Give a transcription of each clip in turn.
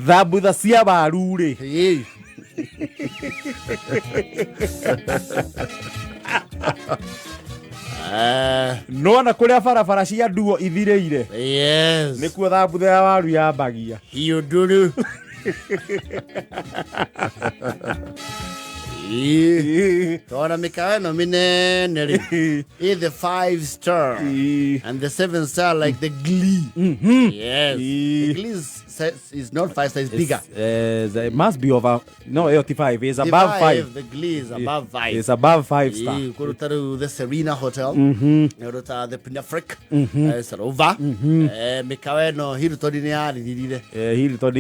Thambutha cia waru rĩ. Ĩĩ. Eh, Nona kũrĩa barabara cia nduo ithirĩire. Yes. Nĩkuo thambutha ya waru yambagia. Hiyo nduru. Ĩĩ. Tona mĩkawa ĩno mĩnene rĩ. Ĩ the five star and the seven star like the Glee. Yes. Ĩĩ. The Glee is not five star, it's bigger. It must be over, no, ĩyo ti five, it's The above five. The Glee is above five. It's above five star. Ĩĩ, kũruta rĩu the Serena Hotel, kũruta the Pinafric, Sarova. Mĩkawa ĩno Hilton nĩ yarithirire. Hilton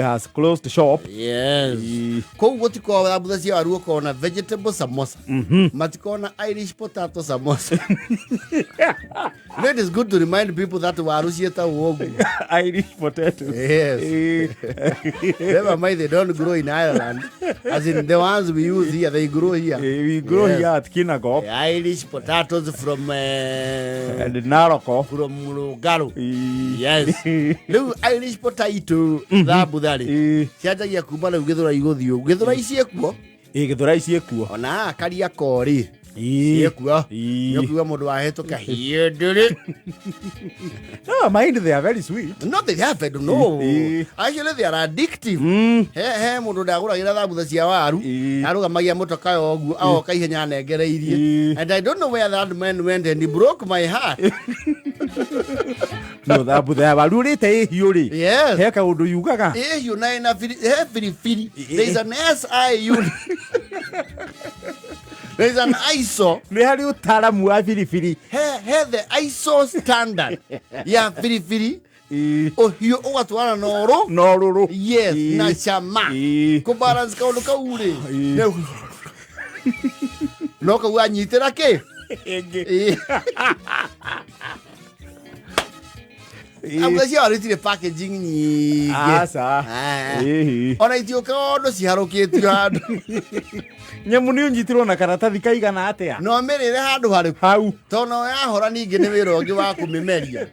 has closed shop. Yes. Ĩĩ. Kũu gũtikoragwo thambutha cia waru, ũkoragwo na vegetable samosa, matikoragwo na Irish potato samosa. You know, it is good to remind people that waru ciĩtagwo ũguo. Irish potatoes. Yes. Ĩĩ. Never mind, they don't grow in Ireland. As in the ones we use here, they grow here. Ĩĩ, we grow Yes. here at Kinangop The Irish potatoes from and Narok. from Lugalo. Ĩĩ. Yes. Rĩu Irish potato thambutha rĩ, Ĩĩ. cianjagia kuma rĩu Gĩthũrai gũthiĩ ũguo. Gĩthũrai ciĩkuo. Ĩĩ, Gĩthũrai ciĩkuo. Ona haha Kariakoo rĩ, Ĩĩ. ciĩkuo. Ĩĩ. Nĩũkuga mũndũ wahĩtũka hiĩ ndĩrĩ. No, mind, they are very sweet. Not they have, no. Ĩĩ. Actually they are addictive. He mũndũ ndagũragĩra thambutha cia waru, Ĩĩ. arũgamagia mũtoka ũguo, agoka ihenya anengereirie. Ĩĩ. And I don't know where that man went and he broke my heart. No, thambutha ya waru ũrĩte ĩhiũ rĩ. Yes. He kaũndũ yugaga. Ĩhiũ na ĩna he biribiri. There is an SIU. There is an ISO. Nĩ harĩ ũtaramu wa biribiri. He the ISO standard ya biribiri. Ĩĩ. Ũhiũ ũgatwarana na ũrũ. Na ũrũrũ. Yes, Ĩĩ. na cama. Ĩĩ. Kũbalance kaũndũ kau rĩ. Ĩĩ. No kau anyitĩra kĩ? Ĩngĩ. Ĩĩ. Ĩĩ. Amu cia waru itirĩ packaging nyingĩ. Aca. Ah. Ĩĩ. Ona itiũkaga ũndũ ciharũkĩtio handũ. Nyamũ nĩ ũnyitirwo na karatathi kaigana atĩa? No mĩrĩre handũ harĩkũ? Hau. Tondũ yahora ningĩ nĩ wĩra ũngĩ wa kũmĩmeria.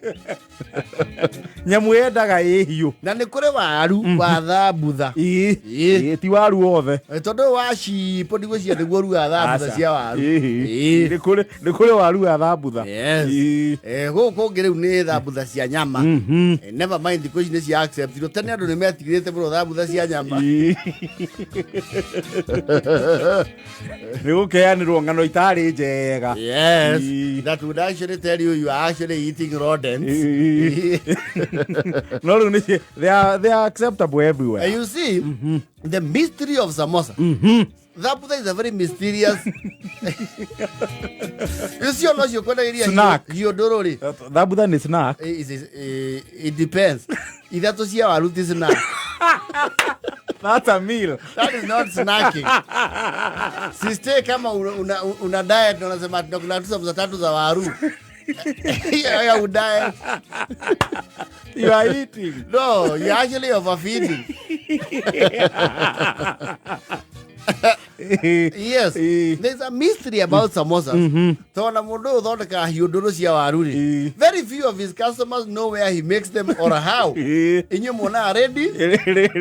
Nyamũ yendaga ĩhiũ. Na nĩ kũrĩ waru wa thambutha. Ĩĩ. Ĩĩ. Ĩĩ, ti waru wothe. Tondũ wa cipo ndigwĩciria nĩguo ũrugaga thambutha Aca. cia waru. Ĩĩ. Ĩĩ. Nĩ kũrĩ waru wa thambutha. Yes. Ĩĩ. Gũkũ kũngĩ rĩu nĩ thambutha cia nyama. Never mind, thikũ ici nĩ cia acceptirwo. Tene andũ nĩ metigĩrĩte mũno thambutha cia nyama. Ĩĩ. Nĩ gũkeanĩrwo ng'ano itarĩ njega. Yes. Ĩĩ. That would actually tell you you are actually eating rodents. Ĩĩ. No rĩu nĩ they are acceptable everywhere. You see, the mystery of samosa. Thambutha is a very mysterious. You see, ona ũcio kwendagĩria Snack. hiũ ndũrũ rĩ. Thambutha nĩ snack. It depends. Ithatũ cia waru ti snack. That's a meal. That is not snacking. Sister, kama una diet na unasema tunakula tu samosa tatu za waru. Hiyo ya udiet. You are eating. No, you're actually overfeeding. Yes. Ĩĩ. There's a mystery about samosas. Tondũ mũndũ ũyũ ũthondekaga hiũ ndũrũ cia waru rĩ. Ĩĩ. Very few of his customers know where he makes them or how. Ĩĩ. Inyuĩ muonaga ready?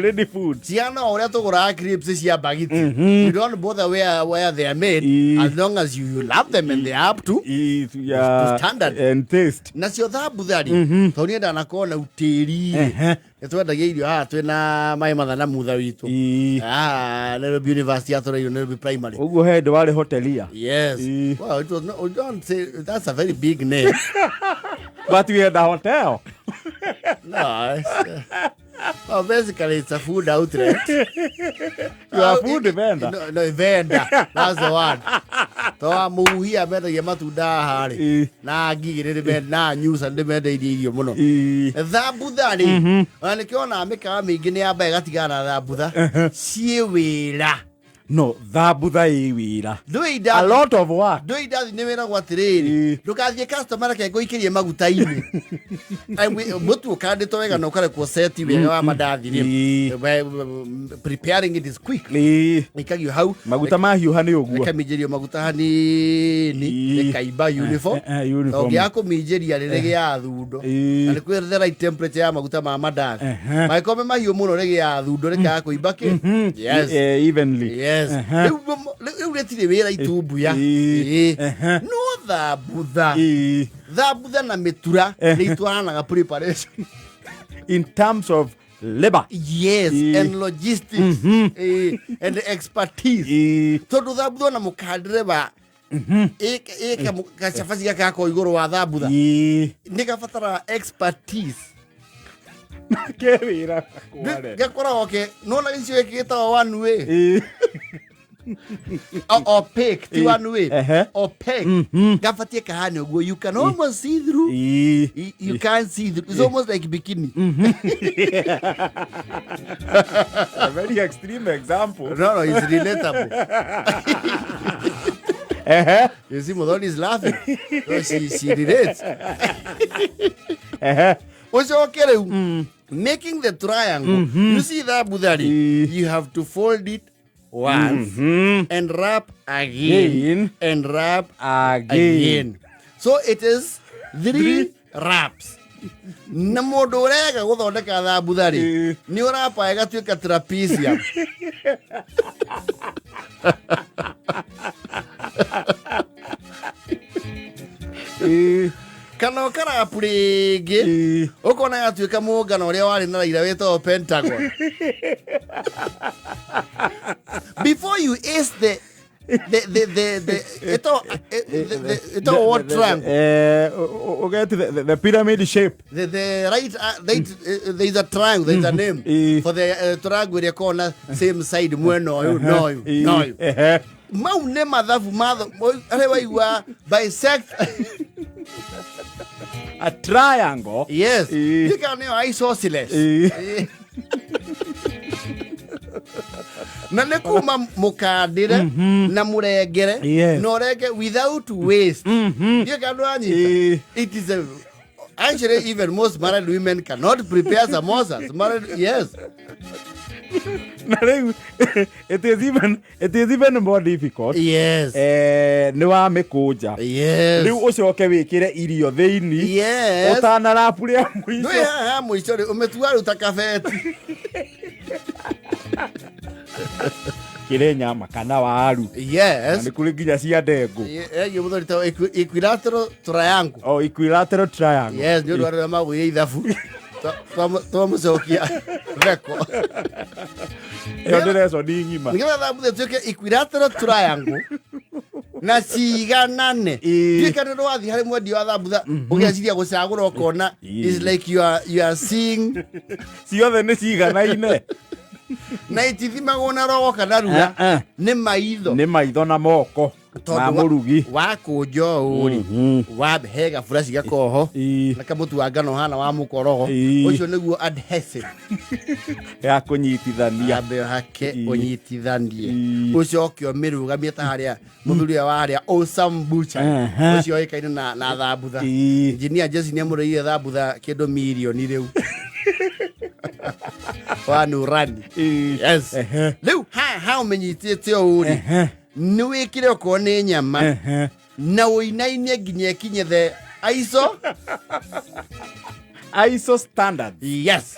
Ready food. Ciana o ũrĩa tũgũraga crisps cia bagiti. You don't bother where they are made Ĩĩ. as long as you love them and they are up to Ĩĩ, yeah, To standard. and taste. Nacio thambutha rĩ, tondũ niĩ ndanakorwo na utĩri rĩ, Ehe. nĩ twendagia irio haha twĩna maĩ matha na mutha witũ. Ĩĩ. Ah, Nairobi University atũreirwo Nairobi Primary. Ũguo he hĩndĩ warĩ hotelia. Yes. Ĩĩ. Well, it was not, we don't say that's a very big name. But we had a hotel. No, well, basically it's a food outlet. You are food vendor. No, vendor. That's the word. To amuhia mendagia matunda haha rĩ. Ĩĩ. Na ngigĩ nĩ na nyuca nĩ mendeirie irio mũno. Ĩĩ. Thambutha rĩ, ona nĩkĩo onaga mĩkawa mĩingĩ nĩ yamba ĩgatigana na thambutha ciĩ wĩra. No thambutha ĩ wĩra. Ndũĩ A indathi. lot of work. Ndũĩ indathi nĩ wĩragwo atĩrĩrĩ, ndũgathiĩ customer reke ngũikĩrie maguta-inĩ. Ai, mũtu ũkandĩtwo wega na ũkarekwo seti wega wa mandathi rĩ. Preparing it is quick. Ĩkagio hau. Maguta mahiũha nĩ ũguo. Ĩkaminjĩrio maguta hanini, ĩkaimba uniform. Uniform. Ũngĩaga kũminjĩria rĩrĩ gĩa thundo. Na nĩ kwĩ the right temperature ya maguta ma mandathi. Mangĩkorwo me mahiũ mũno rĩgĩa thundo rĩkaga kũimba kĩ? Yes. Evenly. Yes. Rĩu rĩtirĩ wĩra itumbuya. No thambutha. Thambutha na mĩtura nĩ itwaranaga preparation. In terms of labor. Yes, and logistics. And expertise. Tondũ thambutha ona mũkandĩre wa ĩka gacabaci gaka gakorwo igũrũ wa thambutha nĩ gabataraga expertise. Ke wĩra kware. Gakoragwo ke nona gĩcigo gĩkĩ gĩtagwo one way. Opaque ti one way. Opaque gabatie kahane ũguo, you can almost see through. You can't see through. It's almost like bikini. A very extreme example. No, it's relatable. You see, Muthoni is laughing. So she relates. Ucoke rĩu making the triangle, you see that buthari, you have to fold it once and wrap again, Again. and wrap Again. again. So it is three wraps. Na mũndũ ũrega gũthondeka thambutha rĩ, nĩ ũrapa ĩgatuĩka trapezium. Kana ũkarapu rĩngĩ, ũkona yatuĩka mũngano ũrĩa warĩ na Raila wĩtagwo Pentagon. Before you ace the ĩtagwo ĩtagwo what triangle? Ũgeti the pyramid shape. The right, there is a triangle, there is a name for the triangle ĩrĩa ĩkoragwo na same side mwena ũyũ na ũyũ na ũyũ. Mau nĩ mathabu matho arĩa waigua bisect. A triangle. Yes. Ndika nĩyo isosceles. Na nĩ kuma mũkandĩre na mũrengere na ũrenge without waste. Ndiũ kana ndũranyita. It is a actually even most married women cannot prepare samosas. Married, yes. Na rĩu it is even more difficult. Nĩ wamĩkũnja. Rĩu ũcoke wĩkĩre irio thĩinĩ. Ũtanarapu rĩa Ndũĩ mũico. Haha mũico rĩ ũmĩtua rĩu ta kabeti. Kĩrĩ nyama kana waru. Na nĩ kũrĩ nginya cia ndengũ. Ĩgiĩ mũthoni ta equilateral triangle. Oh, equilateral triangle. Yes, nĩ ũndũ wa arĩa magũire ithabu. Twamũcokia theko. Ĩyo ndĩreco nĩ ng'ima. Nĩgetha thambutha ĩtuĩke equilateral triangle na ciganane. Ndiũĩ kana nĩ wathiĩ harĩ mwendia wa thambutha ũgeciria gũcagũra ũkona is like you are seeing Ciothe nĩ ciganaine. Na itithimagwo na rogo kana rura. Nĩ maitho. Nĩ maitho na moko ma Tondũ mũrugi. Wakũnja ũũ rĩ, wambe he gaburaci gakoho na kamũtu wa ngano hana wa mũkorogo. Ũcio nĩguo adhesive. Ya kũnyitithania. Ambe hake ũnyitithanie, ũcoke ũmĩrũgamie ta harĩa mũthuri ũrĩa warĩa Awesome Butcher ũcio ũĩkaine na thambutha. Engineer Jesse nĩ amũrĩire thambutha kĩndũ mirioni rĩu wa Nurani. Yes. Rĩu haha ũmĩnyitĩte ũũ rĩ, nĩ wĩkĩre okorwo nĩ nyama na ũinainie nginya ĩkinye the ISO. ISO standard. Yes,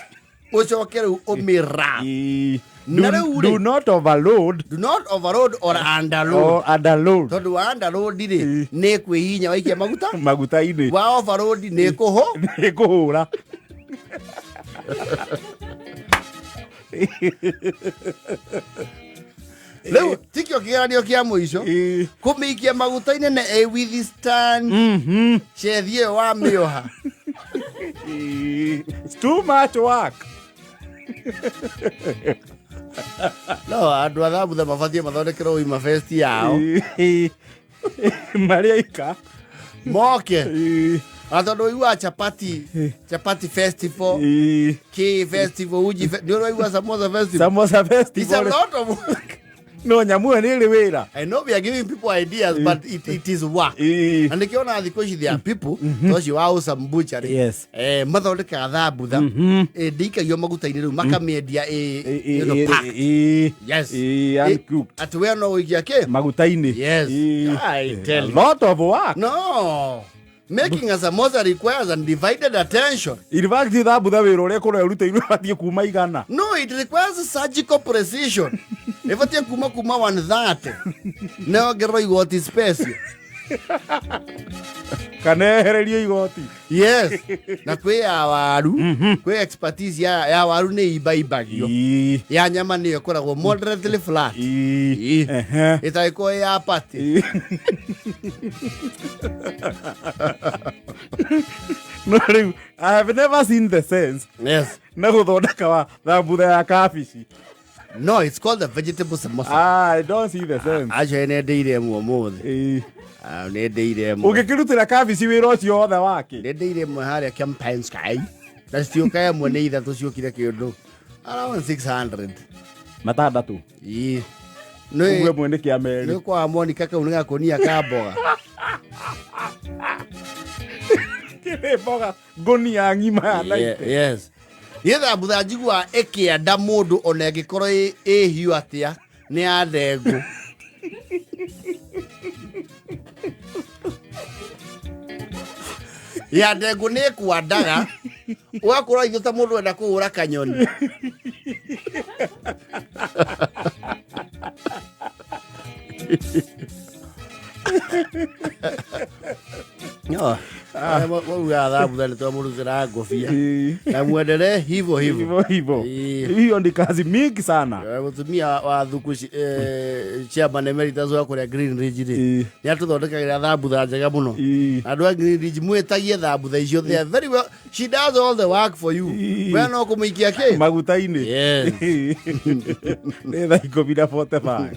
ũcoke rĩu ũmĩra Na rĩu rĩ- Do not overload. Do not overload or underload. Or underload. Tondũ wa underload rĩ, nĩ kwĩhinya waikia maguta. Maguta-inĩ. Wa overload nĩ kũhũ. Nĩ kũhũra. Rĩu tikĩo kĩgeranio kĩa mũico kũmĩikia maguta-inĩ na ĩ withstand cethi ĩyo wamĩoha. It's too much work. No andũ a thambutha mabatiĩ mathondekerwo Wima Fest yao. Marĩa ika. Moke na tondũ ũiguaga chapati festival, kĩ festival, uji nĩ ũraigua samosa festival. Samosa It's a festival. lot of work. No nyamũ ĩyo nĩ ĩrĩ wĩra. I know we are giving people ideas, but it is work. Na nĩkĩo thikũ ici there are people ta ũcio wa Awesome Butchery. Mathondekaga thambutha ndĩikagio maguta-inĩ rĩu makamĩendia ĩ packed. Yes. Uncooked. Atĩ we no ũikia kĩ maguta-inĩ. Yes. I tell A you. lot of work. No. Making a samosa requires undivided attention. In fact, thambutha wĩra ũrĩa ĩkorwo ĩrutĩirwo ĩbatiĩ kuma igana. No, it requires surgical precision. Ĩbatiĩ kuma 130. Na yongererwo igoti special. Kana ehererio igoti. Yes. Na kwĩ ya waru, kwĩ expertise ya waru nĩ imbaimbagio. Ya nyama nĩyo ĩkoragwo moderately flat. Ĩtagĩkorwo ĩ ya patty. No rĩu I have never seen the sense. Yes. Na gũthondeka wa thambutha ya kabici. No, it's called the vegetable samosa. Ah, I don't see the sense. Acio nĩ ndĩire ĩmwe ũmũthĩ. Ah, nĩ ndĩire ĩmwe. Ũngĩkĩrutĩra kabici wĩra ũcio wothe wake. Nĩ ndĩire ĩmwe harĩa Kempinski. Na citiũka ĩmwe nĩ ithatũ ciũkire kĩndũ. Around 600. Matandatũ. Ĩĩ. Ũguo ĩmwe nĩ kĩa merĩ. Nĩ kwa Monica kau nĩ gakũnia ka mboga. Kĩrĩ mboga ngũnia ng'ima ya 90. Yes. Nĩ thambutha njiguaga ĩkĩenda mũndũ ona ĩngĩkorwo ĩ hiũ atĩa nĩ ya ndengũ. Ya ndengũ nĩ ĩkwandaga ũgakorwo ithuĩ ta mũndũ enda kũhũra kanyoni. No, wauga thambutha nĩ twamũrutĩra ngũbia na muendelee hivyo hivyo. Hivyo hivyo. Hiyo ni kazi mingi sana. Mũtumia wa thuku chairman emeritus wa kũrĩa Green Ridge rĩ, nĩ atũthondekagĩra thambutha njega mũno. Andũ a Green Ridge mwĩtagie thambutha icio, they are very well, she does all the work for you. We no kũmũikia kĩ maguta-inĩ. Yes. Nĩ thaa 10:45.